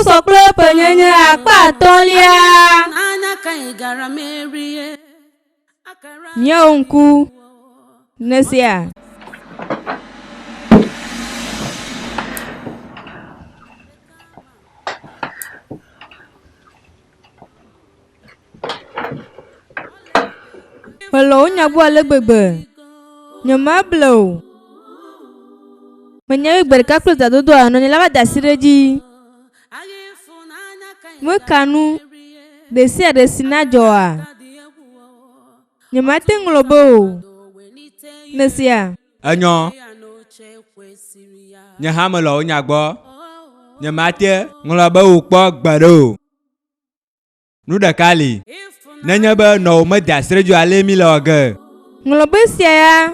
sɔ kple eƒe nyenye akpa atɔ̃lia. Míawo ŋku nèsea? Melɔ̃ wò nya gbɔ ale gbegbe. Nyemable o. Menya be gbe ɖeka kple zãdodoa, nɔnye la va da asi ɖe edzi. Meka nu ɖe sia ɖe si nadzɔa, nyemate ŋlɔ be o. Nèsea? Enyo. Nye hã melɔ̃ wò nya gbɔ. Nyemate ŋlɔ be wò kpɔ gbeɖe o. Nu ɖeka li, nenye be nɔwò mede asi ɖe edzi o alee míle wɔ ge. Ŋlɔ be esia ya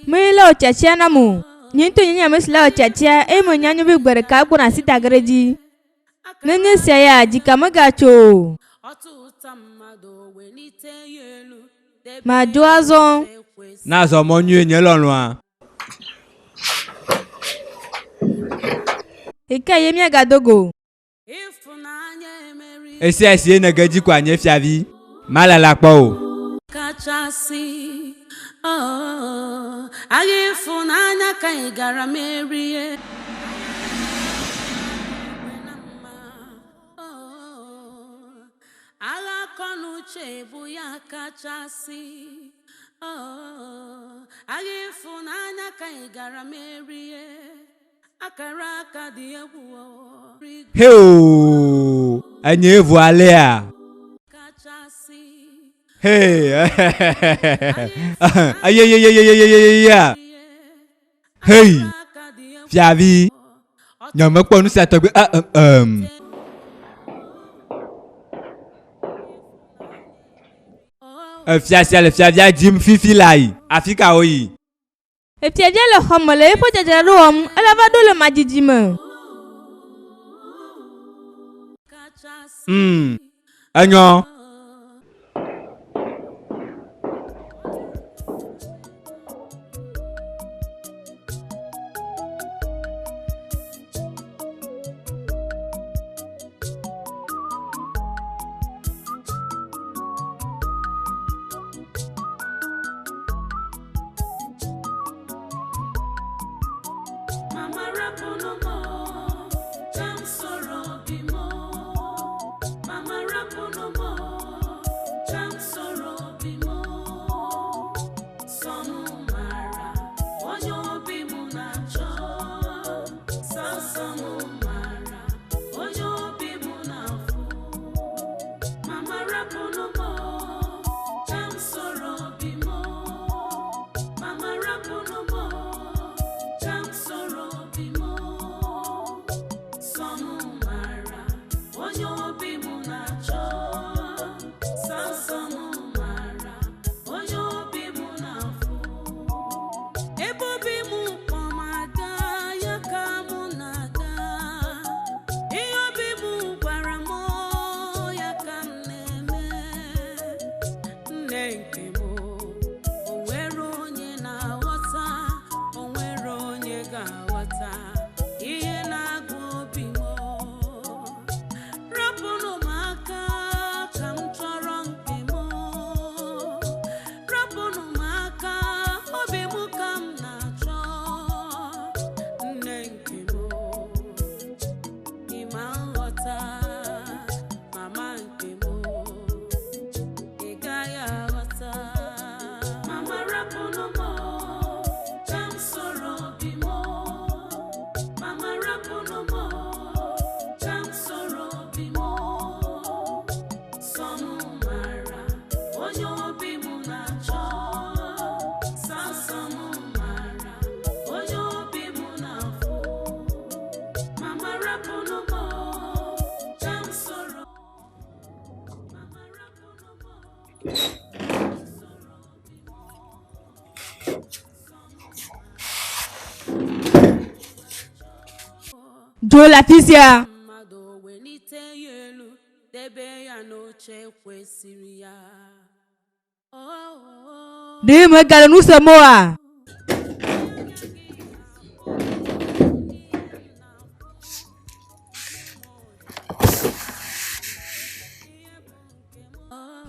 mee lé wò tiatia nam o. Nye ŋutɔ nye nye ame si lé wò tiatia eye menya nyuie be gbe ɖeka egbɔna asi da ge ɖe edzi. Nenye esia ya, dzika megatso o. Madzo azɔ. Nazɔ mɔ nyuie, nye lɔlɔ̃a. Ɣekaɣie míagado go? Esia si ye nège dzi ko anye fiavi. Malala kpɔ o. Heo! Enye ʋu alea? Hey! Eyeyeyeyeyeyeyea! Hey! Fiavi! Nyemekpɔ nu sia tɔgbi eh, eh, em. Efia sia le fiavia dzim fifi lae. Afi ka woyi? Efiavia le xɔ me le eƒe dzadzraɖo wɔm, ela va ɖo le madzidzi me. Mm, enyo. Dzo le afi sia. Ɖe megale nu sem oa?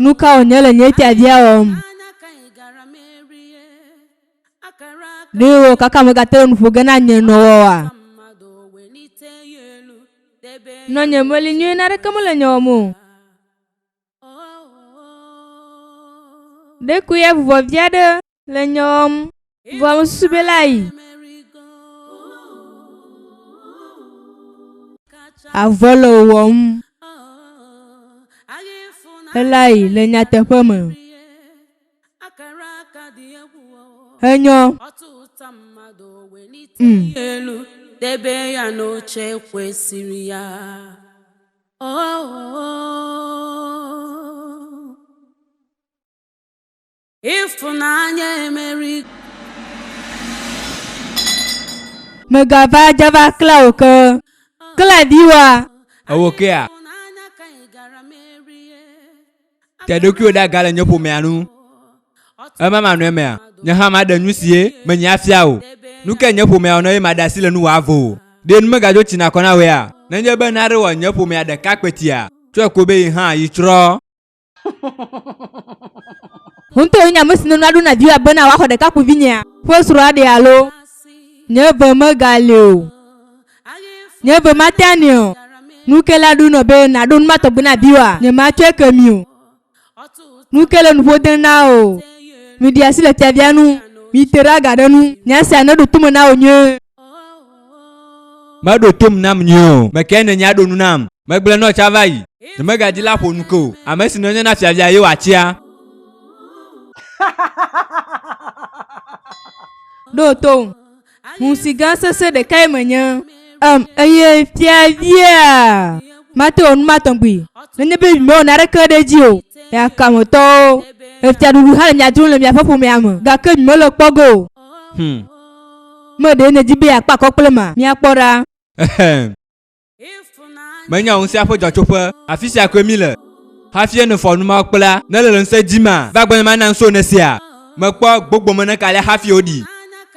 Nu ka wònye le nye fiavia wɔm? Ɖe wò kaka megate le nu ƒo ge na nye nɔwɔ oa? Nɔnye meli nyuie naneke mele nye wɔm o. Ɖeko ya vuvɔ vi aɖe le nye wɔm vɔ mesusu be la yi. Avɔ le wɔm ela yi le nyateƒe me. Enyo. Debe ya n'oche kwesịrị ya. Oh, ịfụnanya emeri Megava dzava kla o ke. Kla viwoa. Ewɔ kea? Ịfụnanya ka ị gara merie. Te ɖokuiwò ɖe aga le nye ƒomea nu. Ema manɔe mea, nye hã maɖe nu sie menye afia wò. Nu kae nye ƒomea wɔna eye maɖe asi le nuwò avo o? Ɖe nu megadzo tsina kɔ na wòea? Nenye be nane wɔ nye ƒomea ɖeka kpetia, tsɔe ko be yi hã yi tsrɔ̃. Wò ŋutɔ wòe nye ame si ne nua ɖo na viwòa bena wòaxɔ ɖekakpuivinyea ƒe srɔ̃a ɖe alo? Nye ve megali o. Nye ve mate anɛ o. Nu ke la ɖo nɔ be nàɖo nu ma tɔgbi na viwòa, nyematsɔe ke mi o. Nu ke le nuƒo dem na wò. Miɖi asi le fiavia nu, mite ɖe aga ɖe nu. Nya sia neɖo tome na wò nyuie. Meɖo tom nam nyuie o. Mekae nènya ɖo nu nam? Megblɔe nɔ tsã va yi. Nyemegadi la ƒo nu ke o. Ame si nènye na fiavia ye wòatsia. Ɖo tom. Ŋusi gã sesẽ ɖekae menye. Em, eye fiavia mate wɔ nu ma tɔgbi nenye be mewɔ naneke ɖe edzi o. Yakametɔwo, efiaɖuɖu hã le mia dzrom le miaƒe ƒomea me, gake mele kpɔ ge o. Me ɖe nèdi be yeakpe akɔ kple ma? Míakpɔ ɖa. Ehem. Menya wò ŋusẽa ƒe dzɔtsoƒe. Afi sia koe míle. Hafi nèfɔ nu mawo kpla, ne le ŋusẽ dzima, va gbɔnye mana ŋusẽ wò nèsea? Mekpɔ gbogbo me nekalia hafi woɖi.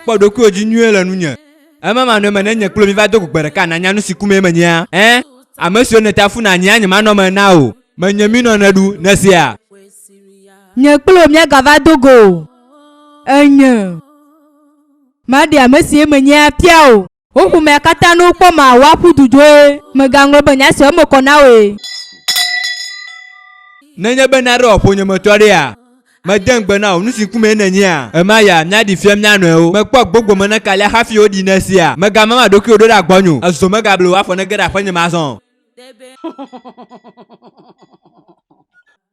Kpɔ ɖokuiwò dzi nyuie le nunye. Ema manɔe me ne nye kple wò míva do go gbe ɖeka nànya nu si kumee menyea? Ẽ, ame siwo nèta fu na nyea nyemanɔ eme na o. Menye mí nɔ nèɖu, nèsea? Nye kple wò míagava do go o. Enye. Maɖe ame si menyea fia wò. Wò ƒomea katã ne wokpɔ ma, woaƒu du dzoe. Mègaŋlɔ be nya siawo me kɔ na wòe. Nenye be naɖe wɔ ƒonyemetɔ aɖea, mede ŋugbe na wò nu si ŋkumee nènyea? Ema ya, míaɖi fia mía nɔewo. Mekpɔ gbogbo me ne kalia hafi woɖi ne sia. Mègamama ɖokuiwò ɖo ɖa gbɔnye o. Ezo megable wò afɔ nege ɖe aƒenye me azɔ o.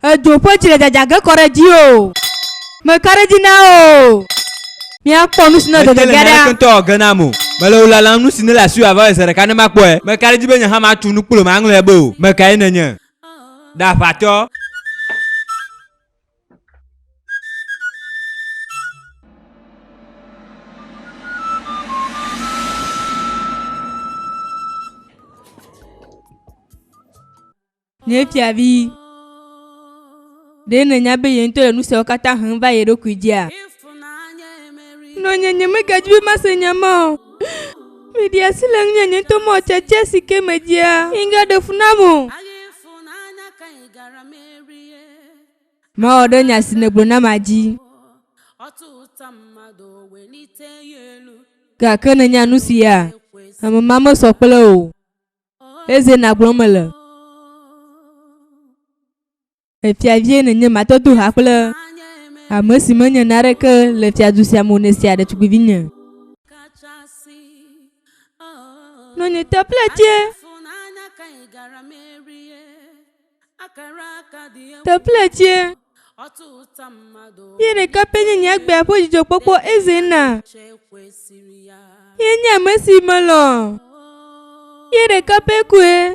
Edzo ƒe tsi le dzadza ge kɔ ɖe dzi o. Meka ɖe edzi na wò. Míakpɔ nu si nɔ Mete le dzɔdzɔ ge ɖa. naneke ŋutɔ wɔ ge nam o. Mele wò lalam nu si nele asiwò ava wɔe zi ɖeka ne makpɔe. Meka ɖe edzi be nye hã matu nu kpli wò maŋlɔe be o. Mekae nènye? Ɖe aʋatɔ. Nye fiavi, ɖe nènya be ye ŋutɔ le nu siawo katã hem va ye ɖokui dzia? Nɔnye, nyemegadzi be mase nya ma o. Meɖi asi le ŋunye nye ŋutɔ mewɔ tiatia si ke medzia. Migaɖe fu nam o. Mawɔ ɖe nya si nègblɔ nam dzi. Gake nènya nu sia? Ame ma mesɔ kple o. Eze nagblɔ mele. Efia vie nènye matɔ do ha kple ame si menye naneke le fiadu sia me o nèsia ɖetugbivinye. Nɔnye taflatse. Taflatse. Ye ɖeka pɛ nye nye agbea ƒe dzidzɔkpɔkpɔ eze na. Ye nye ame si melɔ̃. Ye ɖeka pɛ koe.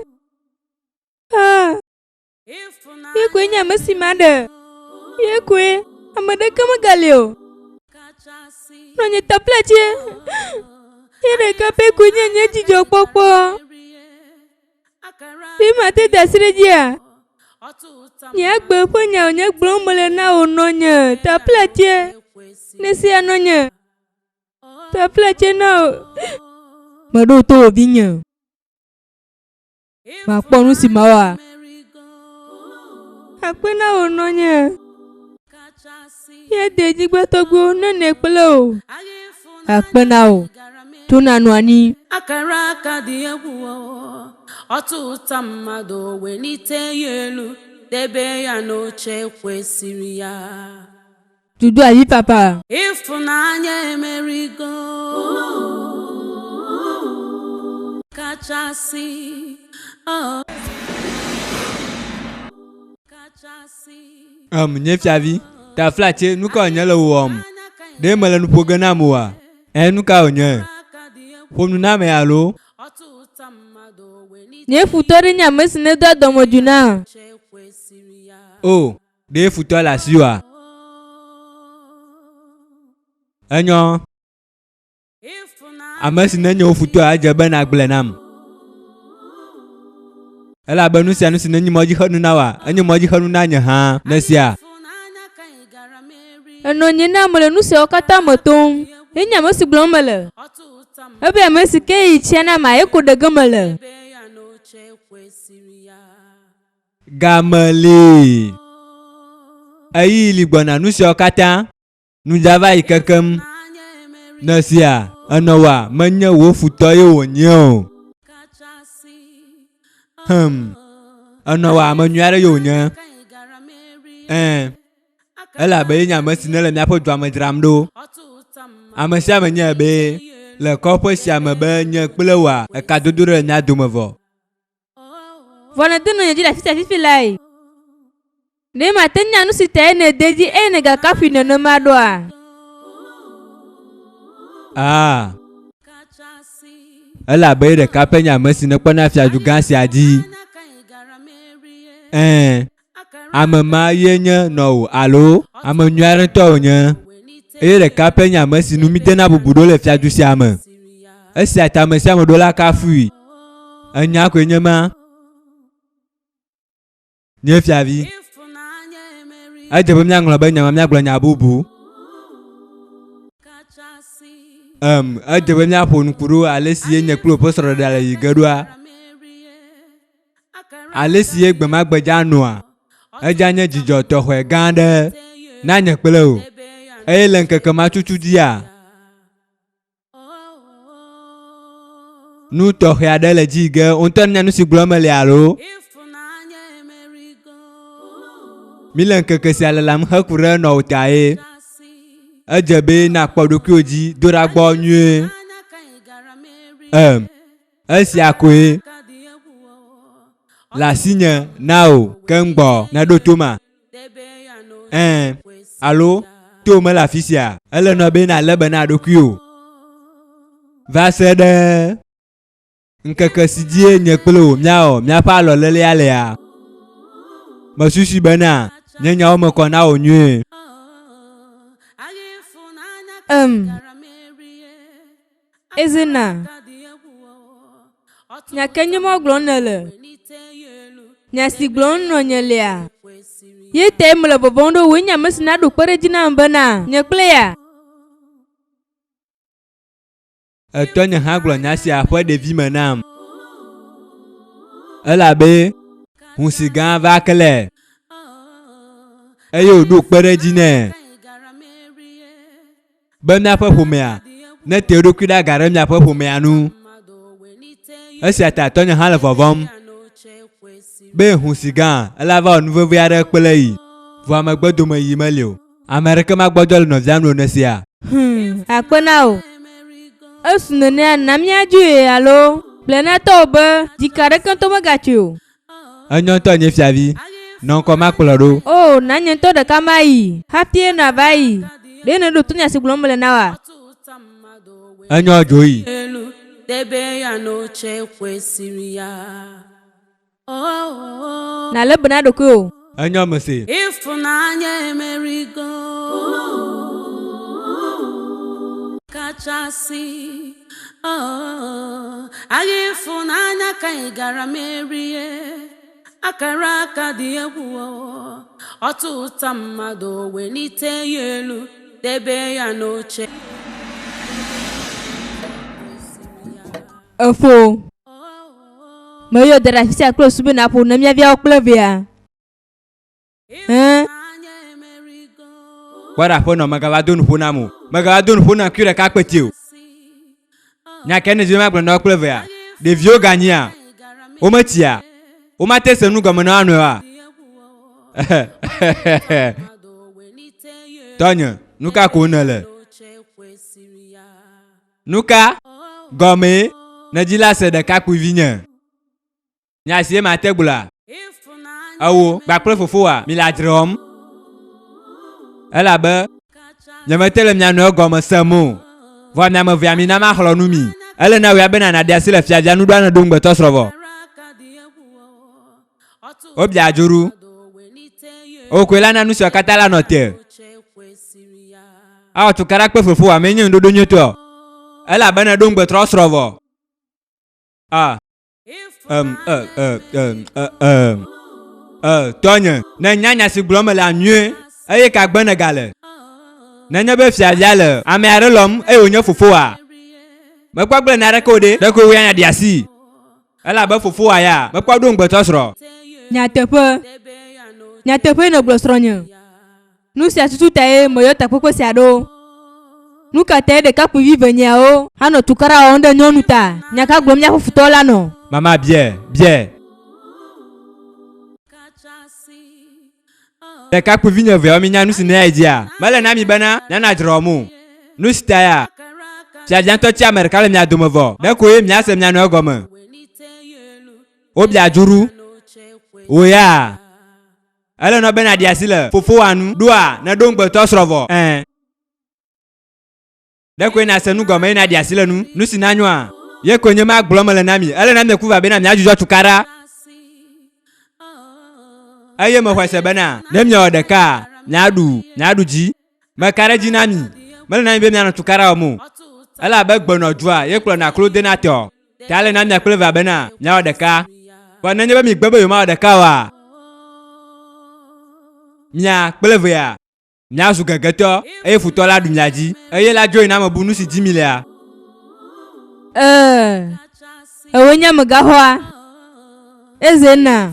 Ah. Ye koe nye ame si maɖe. Ye koe. Ame ɖeke megali o. Nɔnye taflatse. Ye ɖeka pɛ koe nye nye dzidzɔkpɔkpɔ. Ɖe mate da asi ɖe edzia? Nye agbe ƒe nya wònye gblɔm mele na wò nɔnye. Taflatse. Nèsea nɔnye? Taflatse na wò. Meɖo to wò vinye. Makpɔ nu si mawɔa? Akpe na wò nɔnye. Ye de dzigbe tɔgbuiwo ne nɛ kple wò. Akpe na wò. Tso nànɔ anyi. Akara aka dị egwu o, ọtụta mmadụ welite ya elu, debe ya n'oche kwesịrị ya. Dudu avi papa. Ịfụnanya emerigo kachasị oh. Kachasị. Em, nye fiavi, taflatse, nu ka wònye le wòwɔm? Ɖe mele nu ƒo ge nam oa? Ẽ, nu ka wònye? Ƒo nu na ame alo? Nye futɔ ɖe nye ame si nèdoa dɔmedzoe na. O, Ɖe futɔ le asiwòa? Enyo. Ame si nenye wò futɔa, edze be nàgblɔe nam. Elabe nu sia nu si nenye mɔdzixenu na wòa, enye mɔdzixenu na nye hã. Nèsea? Enɔ nye na mele nu siawo katã me tom. Ye nye ame si gblɔm mele. Ebe ame si ke yi tsia na amea ye ko ɖe ge mele. Game li. Ɣeyiɣi li gbɔna nu siawo katã nu dza va yi kekeŋ. Nèsea, enɔwòa menye wò futɔ ye wònye o. Hum, enɔwòa ame nyui aɖe ye wònye. Ẽ, elabe ye nye ame si nele míaƒe dua me dzram ɖo. Ame sia ame nyae be le kɔƒe sia me be nye kple wòa ekadodo ɖe le mía dome vɔ. Vɔ nède nɔnye dzi le afi sia fifi lae. Ɖe mate ŋu nya nu si tae nède edzi eye nègakafui nenema ɖoa? Aa, elabe ye ɖeka ƒe nye ame si nekpɔna fiadu gã sia dzi. Ɛ̃, ame ma ye nye nɔwò alo ame nyui aɖe ŋutɔ wònye. Eye ɖeka ƒe nye ame si nu mídena bubu ɖo le fiadu sia me. Esia ta ame sia ame ɖo la kafui. Enya koe nye ma. Nye fiavi. Edze be míaŋlɔ be nya ma míagblɔ nya bubu. Em, edze be míaƒo nu ku ɖo ale si ye nye kple wò ƒe srɔ̃ɖeɖea le yi ge ɖoa. Ale si ye gbemagbe dza nɔa, edza nye dzidzɔ tɔxɛ gã aɖe na nye kple wò. Eye le ŋkeke ma tutu dzia, Nu tɔxɛ aɖe le dzi ge wò ŋutɔ nènya nu si gblɔm mele alo? Míle ŋkeke sia lalam heku ɖe nɔwò tae. Edze be nàkpɔ ɖokuiwò dzi do ɖa gbɔ nyuie. Em, esia koe le asinye na wò keŋ gbɔ nèɖo to ma? Ɛ̃, alo to mele afi sia. Ele nɔ be nàlé be na ɖokuiwò va se ɖe ŋkeke si dzie nye kple wò míawɔ míaƒe alɔlelea lea? Mesusui bena nye nyawo me kɔ na wò nyuie. Em, Ezena, nya ke nye ma gblɔm nèle? Nya si gblɔm nɔnye lea? Ye tae mele vɔvɔ̃m ɖo. Wòe nye ame si naɖo kpeɖedzi nam bena nye kple ya. Etɔnye hã gblɔ nya sia ƒe ɖevime nam. Elabe hũsi gã va klɛ eye wòɖo kpeɖedzi nɛ. Be míaƒe ƒomea nete eɖokui ɖe aga ɖe miaƒe ƒomea nu. Esia ta tɔnye hã le vɔvɔ̃m be hũ si gã ela va wɔ nu vevi aɖe kple yi, vɔa megbe dome yi meli o. Ame aɖeke magbɔdzɔ le nɔvia nu o nèsea? Hum, akpe na wò. Esu nenea, na míadzoe alo? Gblɔe na tɔwò be dzika aɖeke ŋutɔ megatsoe o. Enyo ŋutɔ nye fiavi, nɔ ŋkɔ makplɔ ɖo. Oo, na nye ŋutɔ ɖeka mayi hafi ye nava yi. Ɖe nèɖo to nya si gblɔm mele na wòa? Enyo, dzo yi. Nàlé be na ɖokuiwò. Enyo, mese. Kachasị oh, agha ịfụnanya ka anyị gara merie akara aka dị egwu oh, ọtụta mmadụ welite ya elu debe ya n'oche. Efo, meyɔ da ɖe afi sia kple susu be nàƒo nu na mía viawo kple evea. Ẽ? Kpɔ ɖa aƒenɔ, mègava do nuƒo nam o. Mègava do nuƒo nam kui ɖeka kpeti o. Nya kae nèdi be magblɔ na wo kple evea? Ɖeviwo ganyia? Wometsia? Womate se nu gɔme na woa nɔewoa? Tɔnye, nu ka ko nèle? Nu ka gɔmee nèdi la se ɖekakpuivinye? Nya sie mate gblɔa? Ewò kpakple fofowòa mile adzre wɔm elabe nyemete le mia nɔewo gɔme sem o. Vɔa mi ame evea mina maxlɔ̃ nu mi. Ele na wò ya bena nàɖe asi le fiavia nu ɖoa nèɖo ŋugbetɔsrɔ̃ vɔ. Wobia dzoɖu. Wò koe la na nu siawo katã la nɔ te. Awɔ tukaɖa kple fofowòa mee nye ŋuɖoɖo nyuitɔ elabena èɖo ŋugbetrɔsrɔ̃ vɔ. A. Em, e, e, e, e, e, e, tɔnye, ne nya nya si gblɔm mele nyuie, eye ka gbe nègale? Nenye be fiavia le ame aɖe lɔm eye wònye fofoa, mekpɔ gblẽ naneke o ɖe, ɖeko wò ya nàɖi asi, elabe fofoa ya mekpɔ ɖo ŋugbetɔsrɔ̃. Nyateƒe, nyateƒee nègblɔ srɔ̃nye. Nu sia tutu tae meyɔ takpekpe sia ɖo. Nu ka tae ɖekakpuivi venyeawo anɔ tukaɖa wɔm ɖe nyɔnu ta? Nya ka gblɔm míaƒe futɔ la nɔ? Mama biae, biae. Ɖekakpuivinye eveawo minya nu si nea edzia? Mele na mi bena miana dzre wɔm o. Nu si taea? Fiavia ŋutɔ tsi ame ɖeka le mia dome vɔ, ɖekoe miase mia nɔewo gɔme. Wobia dzoɖu. Wò ya? Ele nɔ be nàɖi asi le fofowòa nu, ɖoa nèɖo ŋugbetɔ srɔ̃ vɔ. Ẽ. Ɖekoe nàse nu gɔme eye nàɖi asi le nu. Nu si nanyoa, ye koe nye ma gblɔm mele na mi. Ele na mi ku va bena miadzudzɔ tukaɖa. Eye mexɔe se bena ne miewɔ ɖekaa, miaɖu, miaɖu dzi. Meka ɖe edzi na mi, mele na mi be mianɔ tukaɖa wɔm o. Elabe gbenɔdua ye kplɔna klo dena tɔ. Ta ele na mia kple evea bena miawɔ ɖeka. Vɔ nenye be migbe be yewomawɔ ɖeka oa, mia kple evea miazu gegetɔ eye futɔ la aɖu mia dzi eye la dzo yi na ame bu nu si dim milea. Ee, ewòe nye amegãxoa. Eze na.